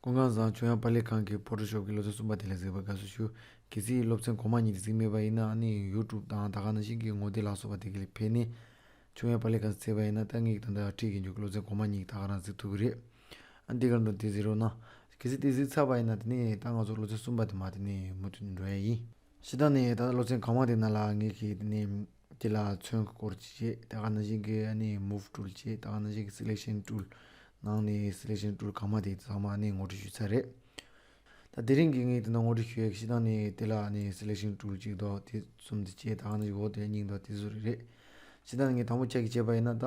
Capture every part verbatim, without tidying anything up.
སྐུ་ཁམས་བཟང་། ཆོས་དབྱངས་པཱ་ལགས་ཁང་གི་ཕོ་ཊོ་ཤོབ་ཀྱི་སློབ་ཚན་གསུམ་པ་དེ་ལ་གཟིགས་པར་དགའ་བསུ་ཞུ། གལ་སྲིད་སློབ་ཚན་གོང་མ་གཉིས་དེ་གཟིགས་མེད་པ་ཡིན་ན། ཨ་ནི་ཡུ་ཊུབ་དང་ད་ག་ནང་བཞིན་གྱི་ངོ་དེབ་ལ་སོགས་པ་དེ་ག་ལ་ཕེབས་ནས་ཆོས་དབྱངས་པཱ་ལགས་ཁང་གཟིགས་པ་ཡིན་ན། ད་ངས་ད་ལྟ་ཁྲིད་ཀྱི་འཇུག་སློབ་ཚན་གོང་མ་གཉིས་ད་ག་རང་གཟིགས་ཐུབ་ཀྱི་རེད། ཨ་འདི་ག་འགྲོ་དེ་གཟིགས་རོགས་གནང་། གལ་སྲིད་དེ་གཟིགས་ཚར་བ་ཡིན་ན། དེ་ནས་ད་ང་ཚོ་སློབ་ཚན་གསུམ་པ་དེ་མར་དེ་ནས་མུ་མཐུད་འགྲོ་ཡ་ཡིན། སྤྱིར་བཏང་ནས་ད་སློབ་ཚན་གོང་མ་དེ་ནང་ལ་ངས་ཀྱིས་དེ་ནས་དེ་ལ་ཚོན་སྐོར་བྱེད། ད་ག་ནང་བཞིན་གྱི་ཨ་ནི་move tool བྱེད། ད་ག་ནང་བཞིན་གྱི་selection tool། ནང་ནས་selection tool གང་མ་དེ་ཚང་མ་ཨ་ནི་ངོ་སྤྲོད་ཞུས་ཚར་རེད། ད་དེ་རིང་གི་ངས་དེ་ནང་ངོ་སྤྲོད་ཞུ་ཡག་གི་སྤྱིར་བཏང་ནས་དེ་ལ་ཨ་ནི་selection tool གཅིག་དང་དེ་གསུམ་དེ་བྱེད། ད་ག་ནང་བཞིན་འོ་དེ་གཉིས་དང་དེ་ཚོ་རེད། སྤྱིར་བཏང་ངས་དང་པོ་ཆ་གིས་བྱས་པ་ཡིན་ན། ད་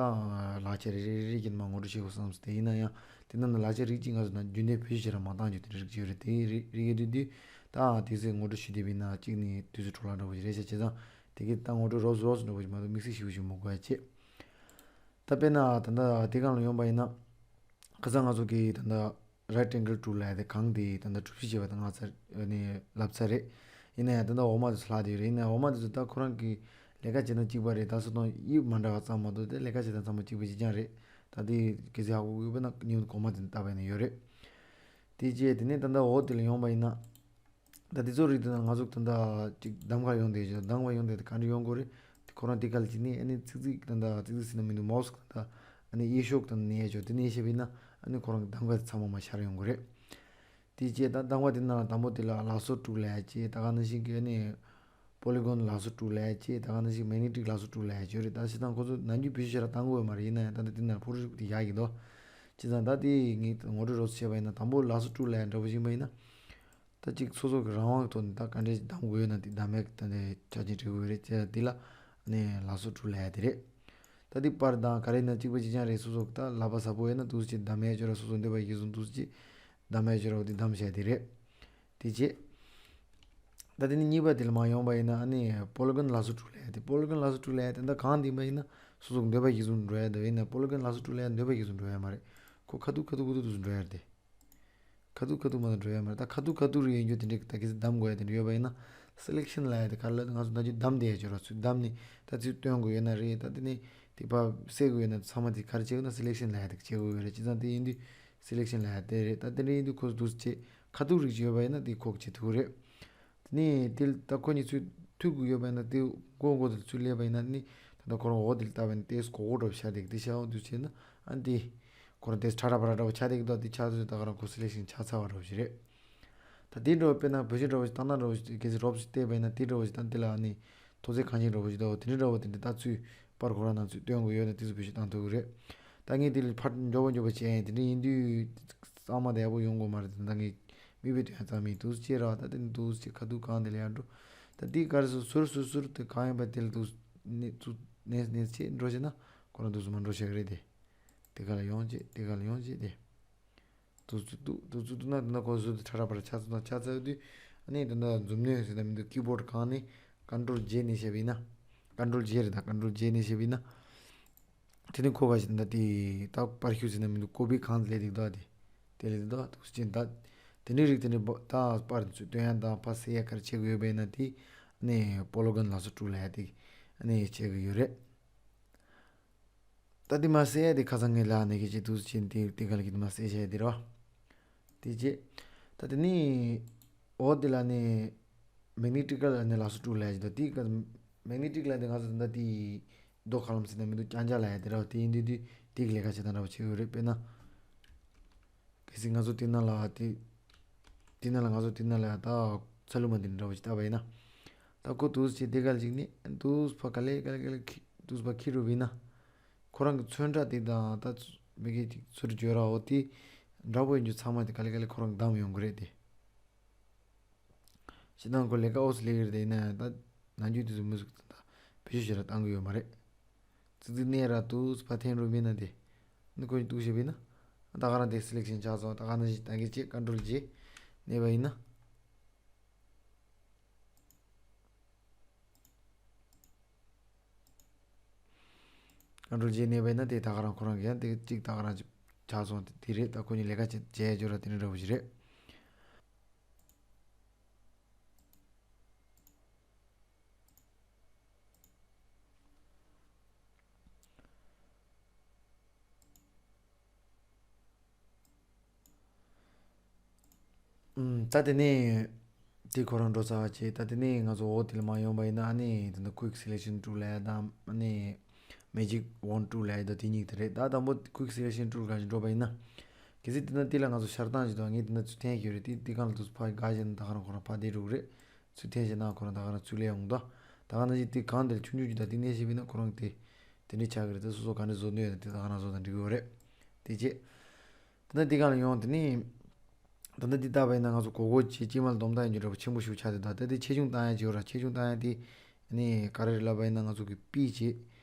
ལག་ཆ་རེ་རེ་རེ་རེ་གྱིས་མར་ངོ་སྤྲོད་བྱེད་དགོས་བསམ་སོང་། དེ་ཡིན་ན་ཡང་དེ་ནང་ནས་ལག་ཆ་རིགས་གཅིག་ང་ཚོ་ནང་རྒྱུན་ལྡན་བེད་སྤྱོད་བྱེད་ར་མ་བཏང་རྒྱུ་དེ་རིགས་གཅིག་ཡོད་རེད། དེ་རིགས་རིགས་ཡོད་དུས་དུས་ད་དེ་ཚོའི་ངོ་སྤྲོད་ཞུ་དེ་བས་ན་གཅིག་ནས་དུས་ཚོད་འཕྲོ་བརླག་འདྲ་པོ་ཞིག་རེད་ཤག་བྱས་ཙང་དེ་གི་ད་ངོ་སྤྲོད་རོབ་ཙམ་རོབ་ཙམ་འདྲ་པོ་ཞིག་མ་གཏོགས་དམིགས་བསལ་ཞིབ་པོ་ཞིག་མི་དགོས་ཡ་བྱས། ད་དཔེར་ན་ད་ལྟ་དེ་སྒང་ལ་ཡོང་པ་ཡིན་ན། ཁ་སང་ང་ཚོ་གིས་ད་ལྟ་right angle tool ལབ་ཡ་དེ་གང་དེ་ད་ལྟ་གྲུབ་གཞི་བྱས་པ་དང་ང་ཚར་ནས་ལབ་ཚར་རེད། ཡིན་ན་ཡང་ད་ལྟ་འོག་མ་དེ་ཚོ་ལྷག་བསྡད་ཡོད་རེད། ཡིན་ན་ཡང་འོག་མ་དེ་ཚོ་ད་ཁོ་རང་གི་ལས་ཀ་བྱེད་སྟངས་གཅིག་པ་རེད། ད་སོ་ཏོང་དབྱིབས་མ་འདྲ་བ་ཙམ་མ་གཏོགས་དེ་ལས་ཀ་བྱེད་སྟངས་ཚང་མ་གཅིག་པ་གཅིག་རྐྱང་རེད། ད་དེ་གལ་སྲིད་ཧ་གོ་གི་ཡོད་པ་ན་ཉིན་གོང་མ་དེ་ནས་བལྟས་པ་ཡིན་ན་ཡོད་རེད། དེ་རྗེས་དེ་ནས་ད་ལྟ་འོག་དེ་ལ་ཡོང་པ་ཡིན་ན། ད་དེ་ཚོ་རིགས་དེ་ན་ང་ཚོ་ད་ལྟ་ཅིག་གདམ་ག་ཡོང་དེ་ཅིག་གདམ་ག་ཡོང་དེ་ག་འདྲ་ཡོང་དགོས་རེད། དེ་ཁོ་རང་དེ་ག་ལ་ཅིག་ནི་ཨ་ནི་ཙིག་ཙིག་ད་ལྟ་ཙིག་ཙིག་ཟེར་ན་མི་འདུག་མའོ་སི་ད་ལྟ་ཨ་ནི་གཡས་ཕྱོགས་ད་ནི་གཡས་ཕྱོགས་དེ་ནས་བཤད་པ་ཡིན་ན། ཨ་ནི་ཁོ་རང་གི་གདམ་ག་དེ་ཚང་མ་མར་ཤར་ཡོང་དགོས་རེད། དེ་རྗེས་ད་གདམ་ག་དེ་ནང་དང་པོ་དེ་ལ་ལག་སོ་དྲུག་ལབ་ཡ་ཅིག་ད་ག་ནང་བཞིན་གྱི་ཨ་ནི་པོ་ལི་གོན་ལག་སོ་དྲུག་ལབ་ཡ་ཅིག་ད་ག་ནང་བཞིན་མེག་ནེ་ཊིག་ལག་སོ་དྲུག་ལབ་ཡ་ཅིག་ཡོད་རེད། ད་བྱས་ཙང་ཁོ་ཚོ་ནམ་རྒྱུན་བེད་སྤྱོད་བྱེད་ར་བཏང་གི་ཡོད་མ་རེད། ཡིན་ན་ཡང་ད་ལྟ་དེ་ནང་ཕོ་ཊོ་ཤོབ་དེ་ཡག་གི་འདུག་བྱས་ཙང་ད་དེ་ངས་ངོ་སྤྲོད་རོབ་ཙམ་བྱས་པ་ཡིན་ན། དང་པོ་ལག་སོ་དྲུག་ལབ་ཡ་འདྲ་པོ་ཞིག་ཡིན་པ་ཡིན་ན། ད་ཅིག་སོ་སོ་གི་རང་དབང་གི་ཐོག་ནས་ད་ག་འདྲས་གདམ་དགོས་ཡོད་ན་དེ་གདམ་ཡག་ད་འདྲས་ཆ་རྐྱེན་འགྲིག་གི་ཡོད་རེད། བྱས་ཙང་དེ་ལ་ནས་ལག་སོ་དྲུག་ལབ་ཡ་དེ་རེད། ད་དེ་པར་དང་ག་རེ་ཡིན་ན་གཅིག་པ་གཅིག་རྐྱང་རེད། སོ་སོ་གི་ད་ལག་པ་ཟབ་པོ་ཡོད་ན་འདུག་སེ་གདམ་ཡག་ཅོག་ར་སོ་སོ་འདོད་པ་ཡག་གི་བཟོ་འདུག་སེ་གདམ་ཡག་ཅོག་ར་འོ་དེ་གདམ་བྱས་དེ་རེད། དེ་རྗེས་ད་དེ་ནས་གཉིས་པ་དེ་ལ་མར་ཡོང་པ་ཡིན་ན། ཨ་ནི་པོ་ལི་གོན་ལག་སོ་དྲུག་ལབ་ཡ་དེ། པོ་ལི་གོན་ལག་སོ་དྲུག་ལབ་ཡ་དེ་ད་གང་དེ་ཡིན་པ་ཡིན་ན་སོ་སོ་གི་འདོད་པ་ཡག་བཟོ་འགྲོ་ཡ་འདྲ་ཡིན་ན། པོ་ལི་གོན་ལག་སོ་དྲུག་ལབ་ཡ་འདོད་པ་ཡག་བཟོ་འགྲོ་ཡ་མ་རེད། ཁོ་ཁ་ཐུག་ཁ་ཐུག་ཁ་ཐུག་འདུག་སེ་འགྲོ་ཡ་རེད་དེ། ཁ་ཐུག་ཁ་ཐུག་མ་གཏོགས་འགྲོ་ཡ་མ་རེད། ད་ཁ་ཐུག་ཁ་ཐུག་རེ་ཡིན་རྒྱུ་དེ་འདྲའི་ད་གལ་སྲིད་གདམ་དགོས་ཡ་དེ་འདྲ་ཡོད་པ་ཡིན་ན། སེ་ལེག་ཤན་ལབ་ཡ་དེ་ག་ལ་ང་ཚོ་ད་རྒྱུན་གདམ་བསྡད་ཡ་ཅིག་ཡོད་ར། ཚུར་གདམ་ནས་ད་ཚུར་སྟོན་དགོས་ཡོད་ན་རེད། ད་དེ་ནས་དེ་ཕར་བསད་དགོས་ཡོད་ན་ཚང་མ་དེ་ག་རེ་བྱེད་དགོས་ན་སེ་ལེག་ཤན་ལབ་ཡ་དེ་བྱེད་དགོས་ཡོད་རེད། བྱས་ཙང་དེ་ཡིན་དུས་སེ་ལེག་ཤན་ལབ་ཡ་དེ་རེད། ད་དེ་འདྲ་ཡིན་དུས་ཁོ་འདུག་སེ་བྱེད། ཁ་ཐུག་རིགས་ཅིག་ཡོད་པ་ཡིན་ན་དེ་ཁོ་གིས་བྱེད་ཐུབ་ཀྱི་རེད། དེ་ནས་དེ་ད་ཁོ་གཉིས་ཚུར་མཐུད་དགོས་ཡོད་པ་ཡིན་ན། དེ་མགོ་མགོ་དེ་ཚུར་སླེབས་པ་ཡིན་ན་ནི་ད་ལྟ་ཁོ་རང་འོག་དེ་ལ་བལྟས་པ་ཡིན་ན་ཏོག་ཙམ་གོག་གོག་འདྲ་པོ་ཤར་བསྡད་ཀྱི་དེ་ཤར་འོང་དུས་བྱས་ན། ཨ་ནི་དེ་ཁོ་རང་ཏོག་ཙམ་ཁྲ་ཁྲ་པ་ར་འདྲ་པོ་ཆགས་བསྡད་ཀྱི་འདུག་དེ་ཆགས་དུས་ད་ག་རང་ཁོ་སེ་ལེག་ཤན་ཆགས་ཚར་བ་འདྲ་པོ་ཞིག་རེད། ད་དེ་འདྲ་པོ་དཔེར་ན་བེད་སྤྱོད་འདྲ་པོ་ཞིག་བཏང་ན་འདྲ་པོ་ཞིག་གལ་སྲིད་རོབ་ཙམ་བལྟས་པ་ཡིན་ན། དེ་འདྲ་པོ་ཞིག་ད་དེ་ལ་ཨ་ནི་མཐོ་ཚད་གང་ཅི་འདྲ་པོ་ཞིག་འདུག་དེ་འདྲ་འདྲ་པོ་དེ་འདྲ་ད་ཚུར་པར་ཁོ་རང་ནང་ཚུར་སྟོན་དགོས་ཡོད་ན་དེ་ཚོ་བེད་སྤྱོད་བཏང་ཐུབ་ཀྱི་རེད། ད་ངས་དེ་ལ་ཕར་མགྱོགས་པོ་མགྱོགས་པོ་བྱས་ཡིན། དེ་འདྲ་ཡིན་དུས་གཙང་མ་དེ་ཡག་པོ་ཡོང་དགོས་མ་རེད། ད་ངས་མིག་དཔེ་སྟོན་ཡ་ཙམ་ཡིན། འདུག་སེ་བྱས་ར། ད་དེ་འདུག་སེ་བྱས་ཁ་ཐུག་གང་དེ་ལ་ཡར་འགྲོ། ད་དེ་ག་རེ་ཟེར། ཟུར་ཟུར་ཟུར་དེ་གང་ཡིན་པ་དེ་ལ་འདུག་སེ་ནས་ཚུར་ནས་ནས་བྱས་འགྲོ་བྱས་ན་ཁོ་རང་འདུག་སེ་མར་འགྲོ་བྱེད་ཀྱི་རེད་དེ། དེ་ག་ལ་ཡོང་བྱས། དེ་ག་ལ་ཡོང་བྱས་དེ། འདུག་སེ་འདུག་འདུག་སེ་འདུག་ན་འདུག་ན་ཁོ་ཟུར་དེ་ཁྲ་ཁྲ་པ་ར་ཆགས་ཚར་དང་ཆགས་ཚར་དུས། ཨ་ནི་ད་ལྟ་འཛུབ་གནོན་ཟེར་ན་མི་འདུག་ཀི་བོར་གང་ནས་ཀོན་ཊོལ་ཇེ་ནས་བྱས་པ་ཡིན་ན། ཀོན་ཊོལ་ཇེ་རེད། ད་ཀོན་ཊོལ་ཇེ་ནས་བྱས་པ་ཡིན་ན། དེ་ནི་ཁོ་ག་ཞིག་ད་དེ་ད་པར་ཤུ་ཟེར་ན་མི་འདུག་ཀོ་པི་གང་ལས་འདུག་ད་དེ་དེ་ལས་འདུག་འདུག་སེ་ད་དེ་འདྲའི་རིགས་དེ་འདྲའི་ད་པར་ཚུར་སྟོན་ཡ་དང་ཕར་བསད་ཡ་ག་རེ་བྱེད་དགོས་ཡོད་པ་ཡིན་ན། དེ་ནི་པོ་ལི་གོན་ལག་སོ་དྲུག་ལབ་ཡ་དེ་ནི་བྱེད་དགོས་ཡོད་རེད། ད་དེ་མར་བསད་ཡ་དེ་ཁ་སང་ངས་ལབ་ནས་གི་ཅིག་འདུག་སེ་དེ་དེ་ག་ལ་གི་དེ་མར་བསད་བྱ་ཡ་དེ་རེད་པ། དེ་རྗེས་ད་དེ་ནི་འོ་དེ་ལ་ནི་མེག་ནེ་ཊི་ཀལ་ནི་ལག་སོ་དྲུག་ལབ་ཡ་ཅིག་འདུག་དེ་ག་མེག་ནེ་ཊིག་ལབ་དེ་ང་ཚོ་ད་ལྟ་དེ་རྡོ་ཁ་ལམ་ཟེར་ན་མི་འདུག་ཅང་ཅང་ལབ་ཡ་དེ་རེད་པ། དེ་ཡིན་དུས་དེ་དེ་གི་ལས་ཀ་བྱེད་སྟངས་འདྲ་པོ་བྱེད་ཀྱི་ཡོད་རེད། དཔེར་ན། གལ་སྲིད་ང་ཚོ་དེ་ནང་ལ་དེ། དེ་ནང་ལ་ང་ཚོ་དེ་ནང་ལ་ད་ཚ་ལུ་མ་དེ་འདྲ་པོ་ཞིག་བཏབ་པ་ཡིན་ན། ད་ཁོ་འདུག་སེ་དེ་ག་ལ་ཅིག་ནི་འདུག་སེ་ཕར་ག་ལེ་ག་ལེ་ག་ལེ་འཁྱེར་འདུག་སེ་ཕར་འཁྱེར་འགྲོ་བ་ཡིན་ན། ཁོ་རང་གི་ཚོན་ཁྲ་དེ་དང་ད་མི་གི་ཅིག་ཚུར་བརྗོད་ར་འོ་དེ་འདྲ་པོ་ཡིན་རྒྱུ་ཚང་མ་དེ་ག་ལེ་ག་ལེ་ཁོ་རང་གདམ་ཡོང་གི་རེད་དེ། ཞེ་དྲག་ཁོ་ལས་ཀ་འོ་སི་ལས་ཀྱི་རེད་དེ། ཡིན་ན་ཡང་ད་ནམ་རྒྱུན་དེ་ཚོ་མི་ཟུག་ད་བེད་སྤྱོད་བྱེད་ར་བཏང་གི་ཡོད་མ་རེད། ཙི་ཙི་གནས་ར་འདུག་སེ་ཕར་འཐེན་འགྲོ་མིན་ན་དེ། ནི་ཁོ་འདུག་བྱས་པས་ན། ད་ག་རང་དེ་སེ་ལེག་ཤན་ཆགས་སོང་། ད་ག་ནང་བཞིན་ད་གིན་ཅིག་ཀོན་ཊོལ་ཇེ་གནོན་པ་ཡིན་ན། ཀོན་ཊོལ་ཇེ་གནོན་པ་ཡིན་ན་དེ་ད་ག་རང་ཁོ་རང་གི་ཡང་དེ་གཅིག་ད་ག་རང་ཅིག་ཆགས་སོང་། དེ་དེ་རེད། ད་ཁོ་གཉིས་ལས་ཀ་བྱེད་བྱེད་ཡ་ཅིག་ར་དེ་འདྲ་འདྲ་པོ་ཞིག་རེད། ད་དེ་ནས་དེ་ཁོ་རང་འགྲོ་ཚར་བ་བྱས། ད་དེ་ནས་ང་ཚོ་འོག་དེ་ལ་མར་ཡོང་པ་ཡིན་ན། ཨ་ནི་ད་ལྟ་Quick Selection Tool ལབ་ཡ་དང་། ཨ་ནི་Magic Wand Tool ལབ་ཡ་དང་། དེ་གཉིས་དེ་རེད། ད་དང་པོ་Quick Selection Tool ག་ཞིག་འགྲོ་པ་ཡིན་ན། གལ་སྲིད་དེ་ན་དེ་ལ་ང་ཚོ་ཤར་སྟངས་ཞིག་འདུག་ངས་དེ་ན་ཚུར་འཐེན་ཞིག་རེད། དེ་དེ་གང་ལ་དུས་ཕ་དགའ་ཞིག་ན་ད་ག་རང་ཁོ་རང་ཕ་དེ་འགྲོ་གི་རེད། ཚུར་འཐེན་བྱས་ན་ཁོ་རང་ད་ག་རང་ཚུར་སླེབས་ཡོང་། ད་ད་ག་ནང་བཞིན་དེ་གང་དེར་ཆུང་ཆུང་ཅིག་དང་དེ་གནས་བཞིན་པས་ན་ཁོ་རང་དེ་དེ་འདྲའི་ཆགས་ཀྱི་རེད། དེ་སོ་སོ་ག་འདྲ་བཟོ་འདོད་ཡོད་ན་དེ་ད་ག་རང་བཟོ་དང་འགྲིག་གི་ཡོད་རེད། དེ་རྗེས་ད་ལྟ་འདི་གང་ལ་ཡོང་དེ་ནི། ད་ལྟ་འདི་ལྟ་བ་ཡིན་ན་ང་ཚོ་གོ་གོ་ཅིག་དཀྱིལ་མ་ལ་སྡོམ་རྟགས་ཡིན་རྒྱུ་འདྲ་པོ་ཆེན་པོ་ཞིག་ཆགས་དེ། ད་ལྟ་འདི་ཆེ་ཆུང་བཏང་ཡ་ཅིག་ཡོད་ར། ཆེ་ཆུང་བཏང་ཡ་དེ་ནི་ག་རེ་རེད་ལབ་པ་ཡིན་ན། ང་ཚོ་གི་པི་ཅིག་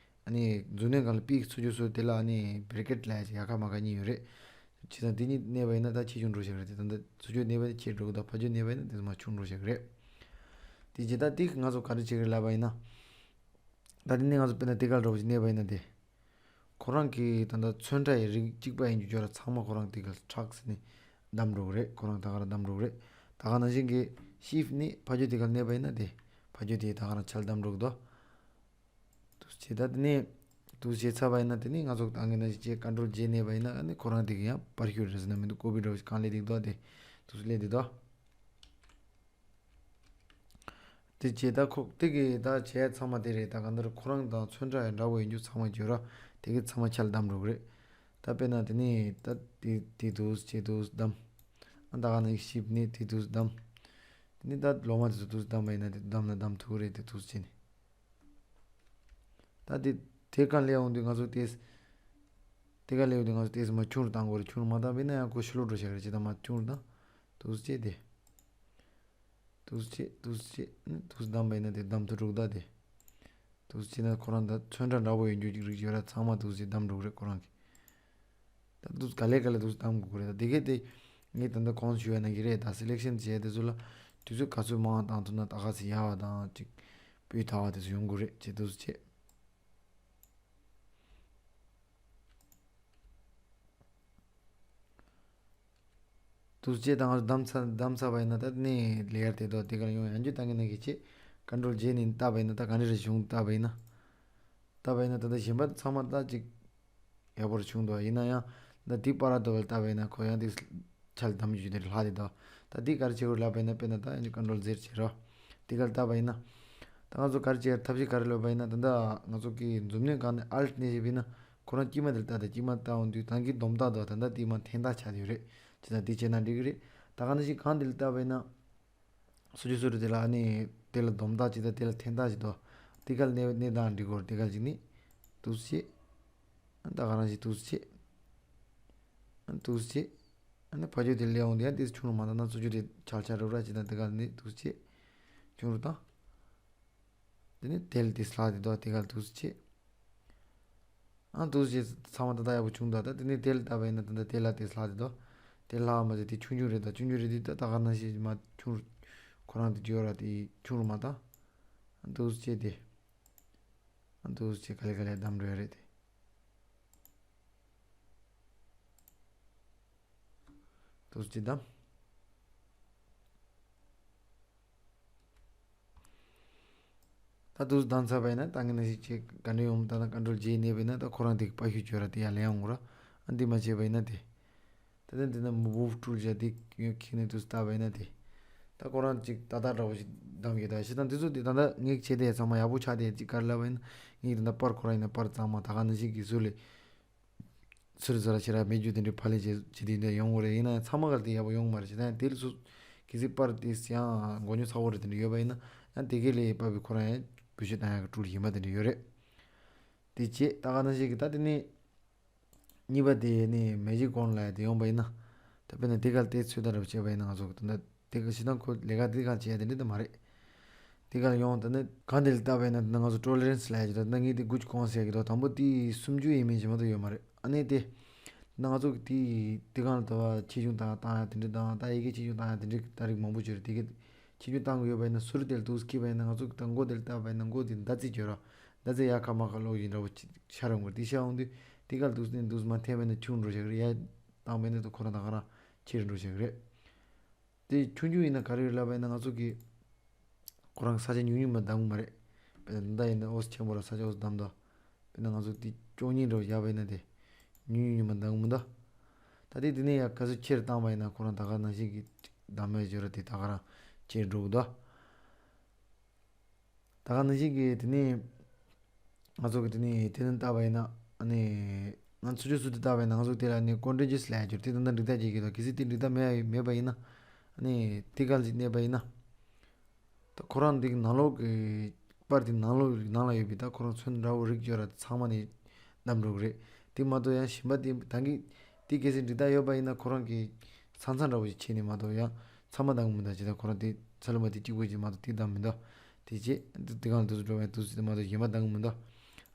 ཨ་ནི་མཛུབ་གནོན་སྒང་ལ་པིག་ཚུར་རྒྱུག་སོ་དེ་ལ་ཨ་ནི་བྷེ་རེ་ཀེཊ་ལབ་ཡ་ཅིག་ཡ་ཁ་མ་ཁ་གཉིས་ཡོད་རེད། བྱས་ཙང་དེ་གཉིས་གནས་པ་ཡིན་ན་ད་ཆེ་ཆུང་འགྲོ་ཤག་རེད། དེ་ད་ལྟ་ཚུར་རྒྱུག་གནས་པ་ཡིན་ན་ཆེ་འགྲོ་གི་འདུག་ཕར་རྒྱུག་གནས་པ་ཡིན་ན་དེ་མར་ཆུང་འགྲོ་ཤག་རེད། དེ་རྗེས་ད་དེ་ང་ཚོ་ག་རེ་བྱེད་ཀྱི་རེད་ལབ་པ་ཡིན་ན། ད་དེ་ནས་ང་ཚོ་དཔེར་ན་དེ་ག་ལ་འགྲོ་བ་ཞིག་གནས་པ་ཡིན་ན། དེ་ཁོ་རང་གི་ད་ལྟ་ཚོན་ཁྲ་ཡི་རིགས་གཅིག་པ་ཡིན་རྒྱུ་ཅོག་ར་ཚང་མ་ཁོ་རང་དེ་ག་ལ་ཁྲག་ཟེར་ནས་བསྡམས་འགྲོ་གི་རེད། ཁོ་རང་ད་ག་རང་བསྡམས་འགྲོ་གི་རེད། ད་ག་ནང་བཞིན་གྱི་ཤིབ་ནི་ཕ་རྒྱུད་དེ་ག་ལ་གནས་པ་ཡིན་ན། དེ་ཕ་རྒྱུད་དེ་ད་ག་རང་ཆ་ལ་བསྡམས་འགྲོ་གི་འདུག་དུས་ཚོད་ད་དེ་ནས་དུས་ཚོད་ཚར་བ་ཡིན་ན། དེ་ནས་ང་ཚོ་ད་ག་ནང་བཞིན་བྱས་ཀོན་ཊོལ་ཇེ་གནས་པ་ཡིན་ན། ཨ་ནི་ཁོ་རང་དེ་ག་ཡང་པར་ཤུ་རེད་ཟེར་ན་མི་འདུག་ཀོ་པི་འདྲ་བོ་ཞིག་གང་སླེབས་དེ་འདུག་དེ་དུས་ཚོད་སླེབས་དེ་འདུག་དེ་བྱས་ད་ཁོ་དེ་གི་ད་བྱས་ཚང་མ་དེ་རེད། ད་གང་ལྟར་ཁོ་རང་དང་ཚོན་ཁྲ་ཡང་འདྲ་བོ་ཡིན་རྒྱུ་ཚང་མ་བརྗོད་ར། དེ་གི་ཚང་མ་ཆ་ལ་བསྡམས་འགྲོ་གི་རེད། ད་དཔེར་ན་དེ་ནས་ད་དེ་དེ་དུས་བྱས་དུས་བསྡམས། ཨ་ད་ག་ནང་བཞིན་ཤིབ་ནི་དེ་དུས་བསྡམས། དེ་ནས་ད་ལོ་མ་དེ་ཚོ་དུས་བསྡམས་པ་ཡིན་ན་དེ་བསྡམས་ན་བསྡམས་ཐུབ་ཀྱི་རེད། དེ་དུས་བྱས་ནས། ད་དེ་དེ་ག་སླེབས་འོང་དུས་ང་ཚོ་དེ་དེ་ག་སླེབས་དུས་ང་ཚོ་དེ་མར་ཆུང་རུ་བཏང་དགོས་རེད། ཆུང་རུ་མ་བཏང་པ་ཡིན་ན་ཡང་ཁོ་ཕྱི་ལོགས་འགྲོ་ཤག་རེད། ཅི་ད་མར་ཆུང་རུ་བཏང་། དུས་བྱས་དེ། དུས་ཚོད་དུས་ཚོད་ནི་དུས་བསྡམས་པ་ཡིན་ན་དེ་བསྡམས་ཐུབ་འགྲོ་གི་ད་དེ། དུས་ཚོད་ན་ཁོ་རང་ད་ཚོན་ཁྲ་འདྲ་པོ་ཡོད་རྒྱུ་ཅིག་རིགས་ཡོད་ར། ཚང་མ་དུས་ཚོད་བསྡམས་འགྲོ་གི་རེད་ཁོ་རང་གི། ད་དུས་ག་ལེ་ག་ལེ་དུས་བསྡམས་དགོས་ཀྱི་རེད། ད་དེ་གས་དེ་ངས་ད་ལྟ་གོང་ཞུ་བ་ནང་བཞིན་རེད། ད་སེ་ལེག་ཤན་བྱས་དེ་ཚོ་ལ་དུས་ཚོད་ག་ཚོད་མང་བཏང་ཐུབ་ན་ད་ག་ཚོད་ཡག་པ་དང་ཅིག་སྤུས་དག་པ་དེ་ཚོ་ཡོང་གི་རེད། ཅེས་དུས་ཚོད་བྱས། དུས་ཚོད་དང་བསྡམས་ཚར་བསྡམས་ཚར་བ་ཡིན་ན། ད་ནི་ལེ་ཡར་དེ་དོ་དེ་གར་ཡོང་ཡང་རྒྱུ་བཏང་གི་ན་གི་ཆེ། ཀོན་ཊོལ་ཇེ་ནི་བཏགས་པ་ཡིན་ན་ད་ག་འདྲ་རེ་བྱུང་བཏགས་པ་ཡིན་ན། བཏགས་པ་ཡིན་ན་ད་ལྟ་གཞན་པ་ཚང་མ་ད་ཅིག་ཡག་པོ་རེ་བྱུང་འདུག་ཡིན་ན་ཡང་ད་དེ་པར་དོ་བལ་བཏགས་པ་ཡིན་ན་ཁོ་ཡང་དེ་ཆ་ལ་བསྡམས་རྒྱུ་དེ་ལྷག་དེ་དོ། ད་དེ་ག་རེ་བྱེད་དགོས་ལབ་པ་ཡིན་ན། དཔེར་ན་ད་ཡང་ཀོན་ཊོལ་ཟེར་བྱེད་རོགས། དེ་གར་བཏགས་པ་ཡིན་ན། ད་ང་ཚོ་ག་རེ་བྱེད་ཐབས་ཤེས་ག་རེ་ལབ་པ་ཡིན་ན། ད་ལྟ་ང་ཚོ་གི་མཛུབ་གནོན་སྒང་ནས་ཨལ་ཊི་གནོན་བྱས་པ་ཡིན་ན། ཁོ་རང་དཀྱིལ་མ་དེར་བཏགས་ཏེ་དཀྱིལ་མ་བཏགས་འོང་དུས་ད་གིན་སྡོམ་རྟགས་དང་ད་ལྟ་དེ་མ་འཐེན་རྟགས་ཆགས་ཡོད་རེད། ཅི་ད་དེ་བྱས་ན་འགྲིག་གི་རེད། ད་ག་ནང་བཞིན་གང་དེ་ལ་བཏགས་པ་ཡིན་ན། སོ་ཅི་སོ་རེ་དེ་ལ་ཨ་ནི་དེ་ལ་སྡོམ་རྟགས་ཅི་ད་དེ་ལ་འཐེན་རྟགས་ཅི་དོ། དེ་ག་ལ་གནས་གནས་སྟངས་འགྲིག་གོ་རེད། དེ་ག་ལ་ཅིག་ནི་དུས་ཚོད་བྱས། ད་ག་རང་ཞིག་དུས་ཚོད་བྱས། དུས་ཚོད་བྱས། ཨ་ནི་ཕ་ཇོ་དེ་ལས་འོང་དེ་ཡང་དེ་ཆུང་རུ་མ་བཏང་ན། སོ་ཅི་དེ་ཆག་ཆག་རུ་ར་ཅི་ད་དེ་ག་ལ་ནི་དུས་ཚོད་བྱས། ཆུང་རུ་བཏང་། དེ་ནས་དེ་ལ་དེ་སླ་དེ་དོ་དེ་ག་ལ་དུས་ཚོད་བྱས། ཨ་དུས་ཚོད་ཚང་མ་ད་ལྟ་ཡག་པོ་བྱུང་འདུག་ད་དེ་ནས་དེ་ལ་བཏགས་པ་ཡིན་ན་ད་ལྟ་དེ་ལ་དེ་སླ་དེ་དོ། དེ་སླ་བ་མ་ཟད་དེ་ཆུང་ཆུང་རེད། ད་ཆུང་ཆུང་རེད་དེ་ད་ད་ག་ནང་བཞིན་མ་ཆུང་རུ་ཁོ་རང་དེ་བརྗོད་ར་དེ་ཆུང་རུ་མ་བཏང་། ཨ་དུས་ཚོད་བྱས་དེ། ཨ་དུས་ཚོད་བྱས་ག་ལེ་ག་ལེ་བསྡམས་འགྲོ་ཡ་རེད་དེ། དུས་ཚོད་བྱས་བསྡམས། ད་དུས་བསྡམས་ཚར་བ་ཡིན་ན་ད་གིན་ནང་བཞིན་བྱས་ག་འདྲ་ཡོང་། ད་ན་ཀོན་ཊོལ་ཇེ་གནོན་པ་ཡིན་ན་ད་ཁོ་རང་དེ་གི་པར་ཤུ་བརྗོད་ར་དེ་ཡར་ལེན་ཡོང་གི་ར། ཨ་འདི་མ་བྱས་པ་ཡིན་ན་དེ། ད་ལྟ་འདི་ན་མུ་ཝུབ་ཊུལ་བྱས་དེ་ཁྱེར་ནས་དུས་བཏགས་པ་ཡིན་ན་དེ། ད་ཁོ་རང་ཅིག་ཏག་ཏག་འདྲ་བོ་ཞིག་བསྡམས་ཡོད། ད་ཤི་དང་དེ་ཚོ་དེ་ད་ལྟ་ངས་བྱས་དེ་ཚང་མ་ཡག་པོ་ཆགས་དེ་ཅིག་ག་རེ་ལབ་པ་ཡིན་ན། ངས་ད་ལྟ་པར་ཁོ་རང་ཡིན་ན་པར་གཙང་མ་ད་ག་ནང་བཞིན་གྱི་བཟོ་ལས། ཚུར་ཟ་ར་ཕྱི་ར་མེད་རྒྱུ་དེ་འདྲའི་ཕ་ལས་བྱེད་བྱེད་དེ་འདྲ་ཡོང་གི་རེད། ཡིན་ན་ཡང་ཚང་མ་ག་ལ་དེ་ཡག་པོ་ཡོང་གི་མ་རེད། བྱས་ཙང་དེ་ལ་སུ་གལ་སྲིད་པར་དེ་ཡང་མགོ་ཉོ་ཚ་བོ་རེད་དེ་འདྲ་ཡོད་པ་ཡིན་ན་ཡང་དེ་གའི་ལས་པར་བི་ཁོ་རང་ཡང་བེད་སྤྱོད་བཏང་ཡག་གི་ཊུལ་གཞན་པ་དེ་འདྲ་ཡོད་རེད། དེ་བྱས་ད་ག་ནང་བཞིན་གྱི་ད་དེ་ནས་གཉིས་པ་དེ་ནས་མེ་ཇིག་ཝན་ཌི་ལབ་ཡ་དེ་ཡོང་པ་ཡིན་ན། ད་དཔེར་ན་དེ་ག་ལ་དེ་ཚོད་ལྟ་རབ་བྱས་པ་ཡིན་ན་ང་ཚོ་ད་ལྟ་དེ་ག་ཞེ་དྲག་ཁོ་ལས་ཀ་དེ་ག་བྱས་ཡ་དེ་འདྲ་ད་མ་རེད། དེ་ག་ལ་ཡོང་ད་ནི་གང་དེ་ལ་བལྟས་པ་ཡིན་ན་ད་ང་ཚོ་ཊོ་ལེ་རན་སི་ལབ་ཡ་ཅིག་འདུག་ད་ངས་དེ་དགུ་བཅུ་གོང་ཟེར་གྱི་འདུག་དང་པོ་དེ་སུམ་ཅུ་ཡིན་མིན་ཅི་མ་གཏོགས་ཡོད་མ་རེད། ཨ་ནི་དེ་ད་ང་ཚོ་གི་དེ་དེ་གང་ལ་ད་བ་ཆེ་ཆུང་བཏང་བཏང་ཡ་དེ་འདྲ་དང་ད་ཡི་གེ་ཆེ་ཆུང་བཏང་ཡ་དེ་འདྲ་ད་རིགས་མང་པོ་ཅིག་རེད། དེ་ག་ཆེ་ཆུང་བཏང་གི་ཡོད་པ་ཡིན་ན་ཟུར་དེ་ལ་འདུག་སྐྱིད་པ་ཡིན་ན་ང་ཚོ་གི་ད་མགོ་དེ་ལ་བལྟས་པ་ཡིན་ན་མགོ་དེ་མདའ་རྩེད་ཅིག་ཡོད་ར། མདའ་རྩེད་ཡ་ཁ་མ་ཁ་ལོག་ཡིན་འདྲ་བོ་ཅིག་ཤར་ཡོང་གི་རེད། དེ་ཤར་ཡོང་དུས་དེ་ག་ལ་འདུག་ནས་འདུག་མ་འཐེན་པ་ཡིན་ན་ཆུང་འགྲོ་བཞག་གི་རེད། ཡ་བཏང་པ་ཡིན་ན་ད་ཁོ་རང་ད་ག་རང་ཆེ་རུ་འགྲོ་བཞག་གི་རེད། དེ་ཆུང་ཆུང་ཡིན་ན་ག་རེ་རེད་ལབ་པ་ཡིན་ན་ང་ཚོ་གི་ཁོ་རང་ས་ཆ་ཉུང་ཉུང་མ་འདང་གི་མ་རེད། དཔེར་ན་ད་ཡིན་ན་ཨོ་སི་ཆེན་པོ་ར་ས་ཆ་ཨོ་སི་འདམ་དང་། དཔེར་ན་ང་ཚོ་དེ་ཅོག་གཉིས་འདྲ་བོ་བཞག་པ་ཡིན་ན་དེ་ཉུང་ཉུང་ཉུང་མ་འདང་གི་མི་འདུག་ད་དེ་དེ་ནས་ཡང་ག་ཚོད་ཆེར་བཏང་པ་ཡིན་ན་ཁོ་རང་ད་ག་ནང་བཞིན་གི་ བདམས་པའི་སྦྱོར་དེ་ད་ག་རང་བྱས་འགྲོ་གི་འདུག་ད་ག་ནང་བཞིན་གྱི་དེ་ནས་ང་ཚོ་གི་དེ་ནས་དེ་ནས་བལྟ་བ་ཡིན་ན་ཨ་ནི་ང་ཚོ་ཆུ་ཚོད་དེ་བལྟ་བ་ཡིན་ན་ང་ཚོ་དེ་ལ་ནི་ཀོན་ཊི་ཇི་ཡས་ལབ་ཡ་སྦྱོར་དེ་ད་ལྟ་འགྲིག་ཐག་ཆོད་ཀྱི་འདུག་གལ་སྲིད་དེ་འགྲིག་ཐག་མེད་མེད་པ་ཡིན་ན་ཨ་ནི་དེ་ག་ལ་ཅིག་གནས་པ་ཡིན་ན། ད་ཁོ་རང་འདི་གི་ནང་ལོགས་ཀྱི་པར་དེ་ནང་ལོགས་ནང་ལ་ཡོད་པའི་ད་ཁོ་རང་ཚོན་འདྲ་བོ་རིགས་སྦྱོར་ར་ཚང་མ་ནས་བདམས་འགྲོ་གི་རེད། དེ་མ་གཏོགས་ཡང་གཞན་པ་དེ་ད་གིན་དེ་གལ་སྲིད་འགྲིག་ཐག་ཡོད་པ་ཡིན་ན་ཁོ་རང་གི་ས་མཚམས་འདྲ་བོ་ཞིག་ཕྱེ་ནས་མ་གཏོགས་ཡང་ཚང་མ་བདམས་གི་མི་འདུག་ཅེས་ད་ཁོ་རང་དེ་ས་ལོ་མ་དེ་གཅིག་པོ་ཅིག་མ་གཏོགས་དེ་བདམས་མི་འདུག་དེ་རྗེས་དེ་གང་ལ་དུས་སུ་འགྲོ་བའི་དུས་སུ་དེ་མ་གཏོགས་གཞན་པ་བདམས་གི་མི་འདུག་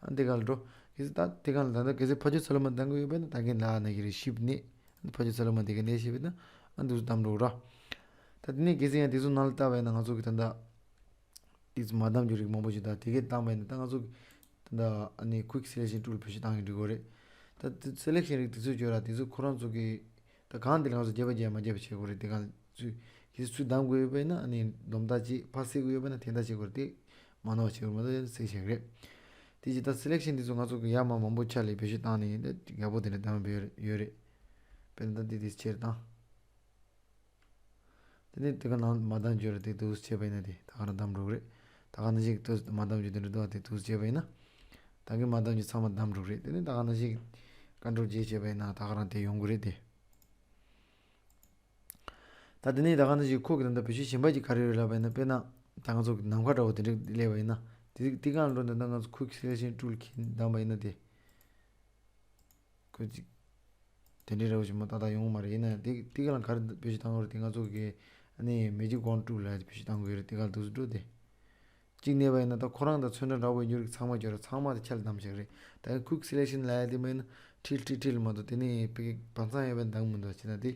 ཨ་དེ་ག་ལ་འགྲོ། གལ་སྲིད་ད་དེ་གང་ལ་ད་ལྟ་གལ་སྲིད་ཕ་ཆོས་ས་ལོ་མ་བདམས་གི་ཡོད་པ་ཡིན་ན་ད་གིན་ལ་ན་གི་རེད་ཤིབ་ནས་ཨ་ཕ་ཆོས་ས་ལོ་མ་དེ་ག་ནས་ཤིབ་ན་ཨ་དུས་སུ་བདམས་འགྲོ་གི་ར། ད་དེ་ནས་གལ་སྲིད་ཡང་དེ་ཚོ་ནང་ལ་བལྟ་བ་ཡིན་ན་ང་ཚོ་གི་ད་ལྟ། དེ་ཚོ་མ་བདམས་རྒྱུ་རིགས་མང་པོ་ཞིག་དང་དེ་གས་བཏང་བས་ནི་ད་ང་ཚོ་ད་ལྟ་ཨ་ནི་Quick Selection Tool བེད་སྤྱོད་བཏང་གི་འགྲིག་གོ་རེད། ད་དེ་Selection རིགས་དེ་ཚོ་བརྗོད་ར་དེ་ཚོ་ཁོ་རང་ཚོ་གི་ད་གང་དེ་ལ་ང་ཚོ་རྒྱབ་པ་རྒྱབ་མ་རྒྱབ་པ་བྱེད་དགོས་རེད། དེ་གང་ཚུ་གི་ཚུ་བདམས་དགོས་ཡོད་པས་ན་ཨ་ནི་སྡོམ་རྟགས་ཅིག་ཕར་སེལ་དགོས་ཡོད་པས་ན་འཐེན་རྟགས་བྱེད་དགོས་རེད། དེ་མ་ནོར་བ་བྱེད་དགོས་མ་གཏོགས་སེལ་བྱེད་གི་རེད། དེ་ཅི་ད་Selection དེ་ཚོ་ང་ཚོ་གི་ཡར་མར་མང་པོ་ཆ་ལས་བེད་སྤྱོད་བཏང་ནས་ཡིན་ད་ཡག་པོ་དེ་འདྲ་བདམས་པ་ཡོད་རེད། དཔེར་ན་ད་དེ་དེ་ཆེར་བཏང་། དེ་ནས་དེ་ག་ནང་མ་བདམས་རྒྱུ་རེད། དེ་འདུག་སེ་བྱས་པ་ཡིན་ན་དེ་ད་ག་རང་བདམས་འགྲོ་གི་རེད། ད་ག་ནང་བཞིན་དུས་མ་བདམས་རྒྱུ་དེ་འདྲ་འདུག་དེ་འདུག་སེ་བྱས་པ་ཡིན་ན། ད་གིན་མ་བདམས་རྒྱུ་ཚང་མ་བདམས་འགྲོ་གི་རེད། དེ་ནས་ད་ག་ནང་བཞིན་Control J བྱས་པ་ཡིན་ན་ད་ག་རང་དེ་ཡོང་གི་རེད་དེ། ད་དེ་ནས་ད་ག་ནང་བཞིན་ཁོ་གི་ད་ལྟ་བེད་སྤྱོད་གཞན་པ་ཅིག་ག་རེ་ཡོད་ལབ་པ་ཡིན་ན། དཔེར་ན་ད་ང་ཚོ་གི་ནམ་མཁའ་འདྲ་བོ་དེ་འདྲ་སླེབས་པ་ཡིན་ན། དེ་དེ་ག་ལ་འགྲོ་འདི་ད་ང་ཚོ་Quick Selection Tool གིས་བདམས་པ་ཡིན་ན་དེ། ཁོ་ཅིག་དེ་འདྲའི་རེ་བ་ཞིག་མ་ཏག་ཏག་ཡོང་མ་རེད། ཡིན་ན་དེ་དེ་ག་ལ་ག་རེ་བེད་སྤྱོད་བཏང་དགོས་རེད། དེ་ང་ཚོ་གི་ཨ་ནི་Magic Wand Tool ལ་བེད་སྤྱོད་བཏང་དགོས་རེད། དེ་ག་ལ་འདུག་སེ་འགྲོ་དེ། གཅིག་གནས་པ་ཡིན་ན་ད་ཁོ་རང་དང་ཚོན་ཁྲ་འདྲ་བོ་ཡོད་རྒྱུ་རིགས་ཚང་མ་སྦྱོར་ར་ཚང་མ་དེ་ཆ་ལ་བདམས་བཞག་རེད། ད་Quick Selection ལ་ཡ་དེ་མ་ཡིན་ན་ཁྲིལ་ཁྲིལ་ཁྲིལ་མ་གཏོགས་དེ་ནི་ཕ་གི་བང་ཚང་ཡོད་པའི་འདང་མི་འདུག་བྱས་ན་དེ་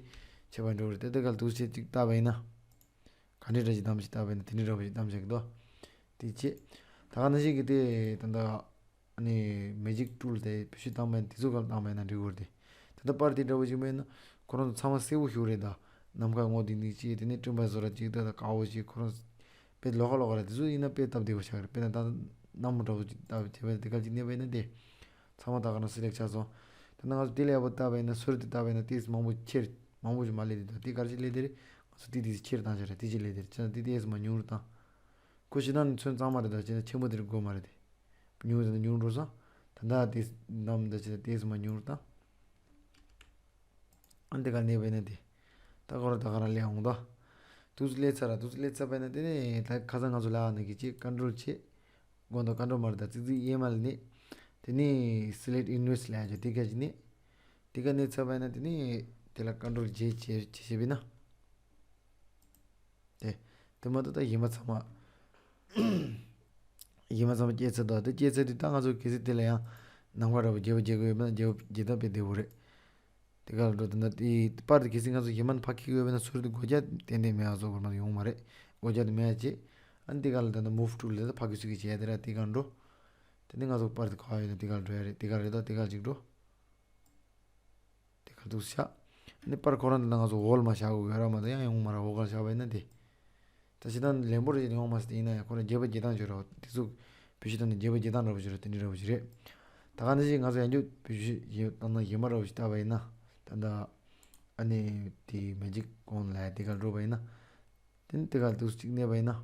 ཆད་པ་འགྲོ་གི་རེད། དེ་དེ་ག་ལ་འདུག་སེ་གཅིག་བལྟས་པ་ཡིན་ན། ག་འདྲའི་འདྲ་ཞིག་བདམས་ཤིག་བལྟས་པ་ཡིན་ན་དེ་འདྲའི་འདྲ་བོ་ཞིག་བདམས་བཞག་གི་འདུག་དེ་བྱས། ད་ག་ནང་བཞིན་གི་དེ་ད་ལྟ། ཨ་ནི་Magic Tool དེ་བེད་སྤྱོད་བཏང་བ་ཡིན་དེ་ཚོ་ག་ལ་བཏང་བ་ཡིན་ན་འགྲིག་གི་རེད་དེ། ད་ལྟ་པར་དེ་འདྲ་བོ་ཞིག་མེད་ན་ཁོ་རང་ཚོ་ཚང་མ་སེར་པོ་ཞིག་རེད་ད། ནམ་མཁའ་སྔོ་ལྡིང་ལྡིང་ཅིག་དེ་ནས་སྤྲིན་པ་བཟོ་ར་ཅིག་ད་ད་དཀར་པོ་ཅིག་ཁོ་རང་དཔེ་ལོགས་ཀ་ལོགས་ཀ་རེད། དེ་ཚོ་ཡིན་ན་དཔེ་སྟབས་བདེ་པོ་ཆགས་རེད། དཔེར་ན་ད་སྣམ་སྨུག་འདྲ་བོ་ཅིག་བཏབ་བྱས་པ་དེ་ག་ཅིག་གནས་པ་ཡིན་ན་དེ་ཚང་མ་ད་ག་ན་Select ཆགས་སོང་། ད་ནང་ང་ཚོ་དེ་ལས་ཡག་པོ་བཏབ་པ་ཡིན་ན་སོ་རེ་དེ་བཏབ་པ་ཡིན་ན་ཏོག་ཙམ་མང་པོ་ཁྱེར་མང་པོ་ཞིག་མ་སླེབས་དེ་ད་དེ་ག་རེ་ཅིག་སླེབས་དེ་རེད། ང་ཚོ་དེ་དེ་ཁྱེར་བཏང་བྱས་རེད། དེ་ཅིག་སླེབས་དེ་རེད། བྱས་ན་དེ་ཏོག་ཙམ་མ་ཉུང་རུ་བཏང་། ཁོ་ཕྱི་ནང་ནས་ཚོན་གཙང་མ་རེད། ད་བྱས་ན་ཆེན་པོ་དེ་རིགས་དགོས་མ་རེད་དེ། ཉུང་དང་ཉུང་འགྲོ་སོང་། ད་ལྟ་དེ་ནམ་ད་བྱས་ན་ཏོག་ཙམ་མ་ཉུང་རུ་བཏང་། ཨ་འདི་ག་གནས་པ་ཡིན་ན་དེ། ད་ཁོ་ར་ད་ག་རང་སླེབས་འོང་ད། དུས་ཚོད་སླེབས་ཚར་ར། དུས་ཚོད་སླེབས་ཚར་བ་ཡིན་ན་དེ་ནས་ད་ཁ་སང་ང་ཚོ་ལ་ཨ་ནི་གི་ཅིག་Control བྱེད། དགོང་དག་Control མ་རེད་ད་ཙིག་ཙིག་གཡས་མ་ལ་ནི། དེ་ནས་Select Inverse ལ་ཡ་ཅིག་དེ་ག་ཅིག་ནི། དེ་ག་གནས་ཚར་བ་ཡིན་ན་དེ་ནས་དེ་ལ་Control J བྱེད་བྱེད་བྱེད་པ་ཡིན་ན། དེ། དེ་མ་གཏོགས་ད་གཞན་པ་ཚང་མ། གཞན་པ་ཚང་མ་སྐྱེས་ཚར་འདུག་དེ་སྐྱེས་ཚར་དུས་ད་ང་ཚོ་གལ་སྲིད་དེ་ལ་ཡང་ནམ་མཁའ་འདྲ་བོ་རྒྱས་པ་རྒྱག་དགོས་ཡོད་པ་ན་རྒྱས་པ་རྒྱས་སྟངས་དཔེ་བདེ་པོ་རེད། དེ་ག་ལ་འགྲོ་དེ་འདྲ་དེ་པར་དེ་གལ་སྲིད་ང་ཚོ་གཞན་པ་ནས་ཕར་འཁྱེར་དགོས་ཡོད་པ་ན་ཚུར་དེ་སྒོ་རྒྱག་ཏན་ཏན་མེད་པ་བཟོ་དགོས་མ་ཡོང་མ་རེད། སྒོ་རྒྱག་དེ་མེད་ཅེ། ཨ་ནི་དེ་ག་ལ་ད་ནི་Move Tool ལ་ད་ཕར་འགྱུར་ཚུར་གྱི་བྱས་དེ་ར་དེ་ག་ལ་འགྲོ། དེ་ནི་ང་ཚོ་པར་དེ་ག་བ་ཡོད་ན་དེ་ག་ལ་འགྲོ་ཡ་རེད། དེ་ག་ལ་རེད་ད་དེ་ག་ལ་ཅིག་འགྲོ། དེ་ག་འདུག་ཤག་ཨ་ནི་པར་ཁོ་རང་དེ་ན་ང་ཚོ་འོག་ལ་མར་བཞག་དགོས་ཡོད་ར་མ་གཏོགས་ཡང་ཡོང་མ་ར་འོག་ལ་བཞག་པ་ཡིན་ན་དེ། ད་ཕྱི་ནང་ལེན་པོ་རེ་ཡོང་མ་སྲིད་དེ་ཡིན་ན་ཡང་ཁོ་རང་རྒྱས་པ་རྒྱས་སྟངས་བྱོས་ར་དེ་ཚོ་བེད་སྤྱོད་བཏང་ནས་རྒྱས་པ་རྒྱས་སྟངས་འདྲ་པོ་བྱོས་ར་དེ་འདྲ་འདྲ་པོ་ཞིག་རེད། ད་ག་ནང་བཞིན་ང་ཚོ་ཡང་རྒྱུ་བེད་སྤྱོད་ཡོད་བཏང་ན་གཞན་པ་འདྲ་པོ་ཞིག་བལྟས་པ་ཡིན་ན་ད་ལྟ་ཨ་ནི་དེ་Magic Wand ལ་དེ་ག་འགྲོ་བ་ཡིན་ན། དེ་ནི་དེ་ག་འདུག་གཅིག་གནས་པ་ཡིན་ན།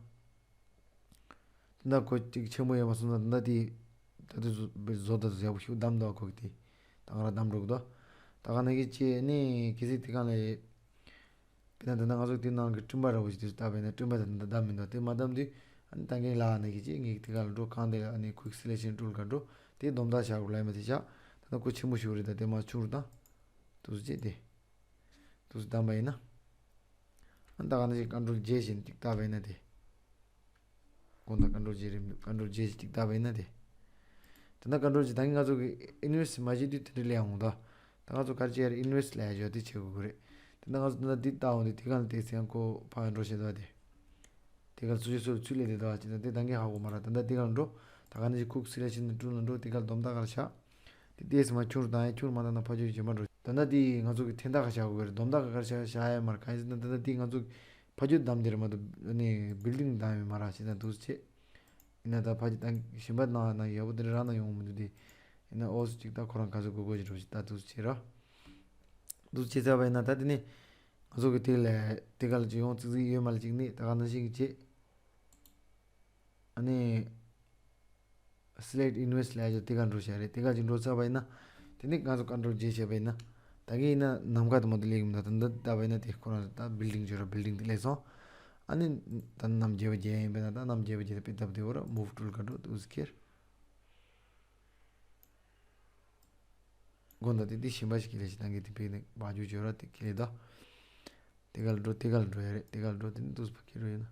དེ་འདྲ་ཁོ་གཅིག་ཆེན་པོ་ཡོད་མ་སོང་ཙང་དེ་འདྲ་དེ་ད་དུ་བཟོ་བཟོ་ད་དུ་ཡག་པོ་ཞིག་བདམས་འདུག་ཁོ་གི་དེ་ད་ག་རང་བདམས་འགྲོ་གི་འདུག་ད་ག་ནང་གི་ཅེ་ནི་གལ་སྲིད་དེ་གང་ལས་དཔེར་ན་དེ་འདྲ་ང་ཚོ་དེ་ནང་གི་སྤྲིན་པ་འདྲ་པོ་ཞིག་དེ་ཚོ་བཏབ་པ་ཡིན་ན་སྤྲིན་པ་དེ་འདྲ་བདམས་མི་འདུག་དེ་མ་བདམས་དུས་ཨ་ནི་ད་གིན་ལ་ནི་གི་ཅེ་ངས་དེ་ག་ལ་འགྲོ་གང་དེ་ཨ་ནི་Quick Selection Tool ག་འགྲོ་དེ་སྡོམ་རྟགས་བཞག་དགོས་ལབ་མ་དེ་བཞག་ད་ནི་ཁོ་ཆེན་པོ་ཞིག་རེད། ད་དེ་མ་ཆུང་རུ་བཏང་དུས་ཚོད་ཅེ་དེ། དུས་སུ་བདམས་པ་ཡིན་ན། ཨ་ད་ག་ནང་བཞིན་Control J བྱས་ནས་ཅིག་བཏབ་པ་ཡིན་ན་དེ། དགོང་དག་Control J རེད་མི་འདུག Control J ཞིག་ཅིག་བཏབ་པ་ཡིན་ན་དེ། དེ་ན་Control J ད་གིན་ང་ཚོ་གི་Inverse མ་བྱེད་དུས་དེ་འདྲ་སླེབས་འོང་ད། ད་ང་ཚོ་ག་རེ་བྱེད་ཡ་རེད། Inverse ལབ་ཡ་ཞོ་དེ་བྱེད་དགོས་ཀྱི་རེད། དེ་ན་ང་ཚོ་ད་འདི་བཏབ་འོང་དུས་དེ་ག་ལ་དེ་ཚེ་ཡང་ཁོ་ཕར་འགྲོ་བྱེད་དོ་དེ། དེ་ག་ལ་ཚུར་ཞིག་སོར་ཚུར་སླེབས་དེ་དོ་བ་བྱེད་ད་དེ་ད་གིན་ཧ་གོ་མ་ར་ད་ད་དེ་ག་ལ་འགྲོ། ད་ག་ནང་བཞིན་Quick Selection དེ་འགྲོ་ན་འགྲོ་དེ་ག་ལ་སྡོམ་རྟགས་ག་རེ་བཞག་དེ་ལྟས་སུ་མ་ཁྱུར་དང་ཡང་ཁྱུར་མ་བཏང་ན་ཕ་ཆོས་གཞན་མ་འགྲོ། ད་ལྟ་དེ་ང་ཚོ་གི་འཐེན་ཐག་ག་བཞག་དགོས་རེད། སྡོམ་ཐག་ག་ག་བཞག་བཞག་ཡ་མ་རེད། གང་ཡིན་ཟེར་ན་ད་ལྟ་དེ་ང་ཚོ་ཕ་ཆོས་བདམས་དེ་རེད་མ་གཏོགས་ནི་Building བདམས་ཡོད་མ་རེད་ཞེས་ན་འདུག་སེ་བྱས། ཡིན་ན་ད་ཕ་ཆོས་ད་གཞན་པ་ནང་ན་ཡག་པོ་དེ་རང་ན་ཡོང་མི་འདུག་དེ་ཡིན་ན་ཨོ་སི་ཅིག་ད་ཁོ་རང་ག་ཚོད་དགོས་དགོས་ཞིག་འགྲོ་ཞིག་ད་འདུག་སེ་བྱས་ར། འདུག་སེ་བྱས་ཚར་བ་ཡིན་ན་ད་དེ་ནི། ང་ཚོ་གི་དེ་ལས་དེ་ག་ལ་ཅིག་ཡོང་ཙིག་ཙིག་ཡོད་མ་ལ་ཅིག་ནི་ད་ག་ནང་བཞིན་གྱི་བྱེད། ཨ་ནི་select inverse ལ་ཡ་དེ་ག་འགྲོ་བྱ་རེད། དེ་ག་ཅིག་འགྲོ་ཚར་བ་ཡིན་ན། དེ་ནི་ང་ཚོ་control J བྱས་པ་ཡིན་ན། ད་གིན་ཡིན་ན་ནམ་མཁའ་དུ་མ་དུ་ལེགས་མི་འདུག་ད་འདི་ལྟ་བ་ཡིན་ན་དེ་ཁོ་རང་ད་building བྱོས་ར་building དེ་ལེགས་སོང་། ཨ་ནི་ད་རྣམ་རྒྱས་པ་རྒྱས་ཡིན་པས་ན་ད་རྣམ་རྒྱས་པ་རྒྱས་དེ་དཔེ་སྟབས་བདེ་བོ་ར་move tool ག་འགྲོ་དུས་ཁྱེར། དགོངས་དག་དེ་འདི་གཞན་པ་ཞིག་གི་ལས་ཞིག་བཏང་གི་དེ་བས་ནི་བ་རྒྱུ་བརྗོད་ར་དེ་ཁེ་ལས་ད། དེ་ག་ལ་འགྲོ་དེ་ག་ལ་འགྲོ་ཡ་རེད། དེ་ག་ལ་འགྲོ་དེ་ནི་དུས་བ་ཁེ་རོ་ཡིན་ན།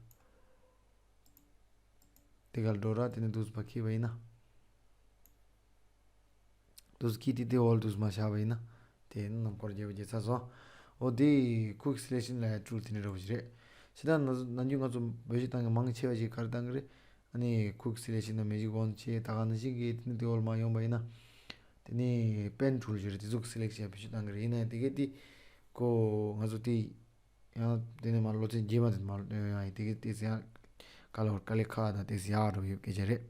དེ་ག་ལ་འགྲོ་ར་དེ་ནི་དུས་བ་ཁེ་བ་ཡིན་ན། དུས་ཁེ་དེ་དེ་all དུས་མ་བྱ་བ་ཡིན་ན། དེ་ནི་ནམ་མཁར་རྒྱས་པ་རྒྱས་ཚར་སོང་། འོ་དེ་quick selection ལ་ཡ་tool དེ་ནི་ར་བ་ཞིག་རེད། ཞེ་ད་ན་ན་རྒྱུ་ང་ཚོ་བེད་སྤྱོད་བཏང་གི་མང་ཆེ་བ་ཞིག་ག་རེ་བཏང་གི་རེད། ཨ་ནི་quick selection ན་magic wand བྱས་ད་ག་ནང་བཞིན་གྱི་དེ་ནི་དེ་འོལ་མ་ཡོང་པ་ཡིན་ན། དེ་ནི་pen tool ཞུ་རེད། དེ་ཚོ་selection བེད་སྤྱོད་བཏང་གི་རེད། ཡིན་ན་ཡང་དེ་གས་དེ་ཁོ་ང་ཚོ་དེ་ཡང་དེ་ནི་མ་ལོ་ཚད་རྗེས་མ་དེ་མ་ཡོང་ཡང་དེ་གས་དེ་ཟེར་ཡང་ག་ལ་བར་དཀའ་ལས་ཁག་དང་དེ་ཟེར་ཡག་འགྲོ་ཡོད་སྐད་ཆ་རེད།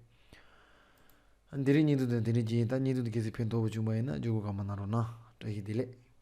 ཨ་འདི་རིང་བརྙན་ཐུང་དང་དེ་འདྲ་བྱས་ཡིན། ད་བརྙན་ཐུང་དེ་གལ་སྲིད་ཕན་ཐོགས་པ་བྱུང་བ་ཡིན་ན་བརྗོད་སྒོ་གང་མ་གནང་རོགས་གནང་། བཀྲ་ཤིས་བདེ་ལེགས།